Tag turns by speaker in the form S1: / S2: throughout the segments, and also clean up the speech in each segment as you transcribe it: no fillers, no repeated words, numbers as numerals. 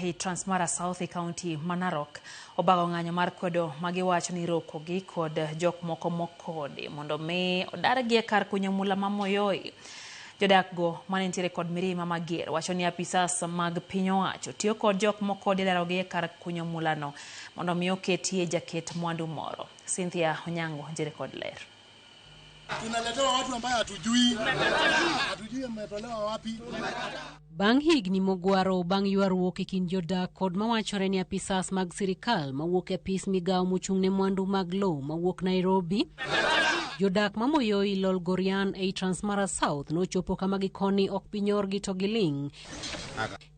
S1: ei Transmara South e kaunti ma Narok obago ng'anyo mar kwedo ma giwacho ni irokogi kod jok moko mokodi mondo mi odargi e kar kunyo mula ma Moyoi. Jodak go mane nitiere kod mirima mager wacho ni apisas mag piny owacho tiyo kod jok mokodi e darogi e kar kunyo mulano mondo mi oketie jaket mwandu moro. Cynthia Onyango nitiere kod ler.
S2: Tunaletewa watu ambaye hatujui, hatujui ametolewa wapi.
S3: Bang' higni mogwaro bang' ywaruok e kind jodak kod mawachore ni apisas mag sirikal mawuok e apis migawo mochung' ne mwandu mag lowo mawuok Nairobi, jodak ma Moyoi Lolgorian ei Transmara South nochopo kama gikoni ok bi nyorgi to giling'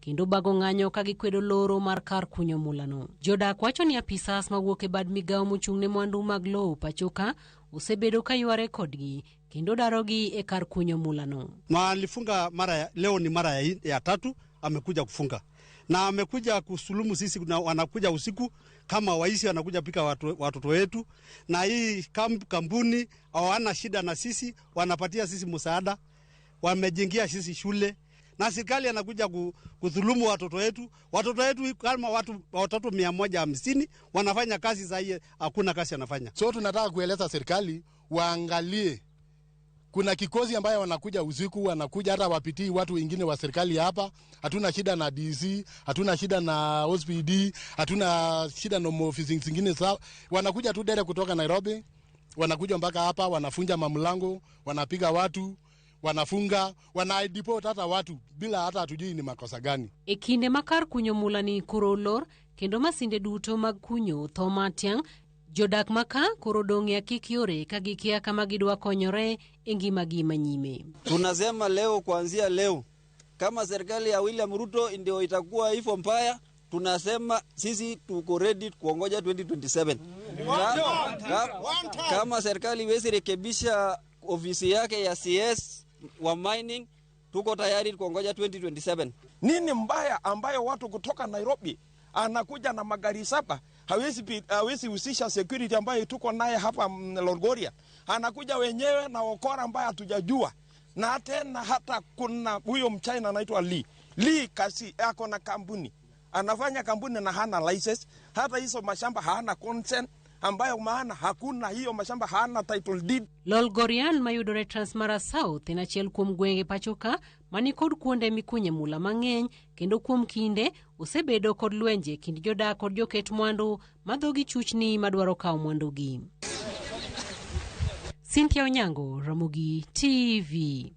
S3: kendo bago ng'anyo ka gikwedo loro mar kar kunyo mulano. Jodak wacho ni apisas mawuok e bad migawo mochung' ne mwandu mag lowo pachoka osebedo ka yware kodgi kendo darogi e kar kunyo mulano.
S4: Na alifunga mara ya, leo ni mara ya tatu amekuja kufunga na amekuja kusulumu sisi, na wanakuja usiku kama waisi wanakuja pika watoto wetu, na hii kampuni hawana shida na sisi, wanapatia sisi msaada, wamejengea sisi shule na serikali anakuja kudhulumu watoto wetu. Watoto wetu kama watu watoto 150 wanafanya kazi za hii, hakuna kazi anafanya.
S2: So tunataka kueleza serikali waangalie, kuna kikosi ambayo wanakuja usiku, wanakuja hata wapitii watu wengine wa serikali hapa. Hatuna shida na DC, hatuna shida na OSPD, hatuna shida na ofisi zingine. Wanakuja tu dere kutoka Nairobi, wanakuja mpaka hapa, wanafunja mamlango, wanapiga watu, wanafunga, wanadeport hata watu bila hata hatujui ni makosa gani.
S3: E kinde ma kar kunyo mula ni koro olor kendo masinde duto mag kunyo tho matiang', jodak maka koro dong' e akik yore ka gikia kama gidwa konyore e ngimagi manyime.
S5: Tunasema leo, kuanzia leo, kama serikali ya William Ruto ndio itakuwa hivyo mbaya, tunasema sisi tuko ready kuongoja 2027. Kama serikali iwezi rekebisha ofisi yake ya CS wa mining, tuko tayari kuongoja 2027.
S6: Nini mbaya ambayo watu kutoka Nairobi anakuja na magari 7, hawezi husisha security ambayo tuko naye hapa Lolgorian. Anakuja wenyewe na wakora ambaye hatujajua. Na tena hata kuna huyo Mchina anaitwa Lee. Lee kasi ako na kampuni. Anafanya kampuni na hana license. Hata hizo mashamba hana consent, ambayo maana hakuna hiyo mashamba, hana title deed.
S3: Lolgorian mayudore Transmara South en achiel kuom gwenge pachoka mani kod kuonde mikunye mula mang'eny kendo kuom kinde osebedo kod lwenje kind jodak kod joket mwandu ma dhogi chuchni madwaro kawo mwandugi. Cynthia Onyango, Ramogi TV.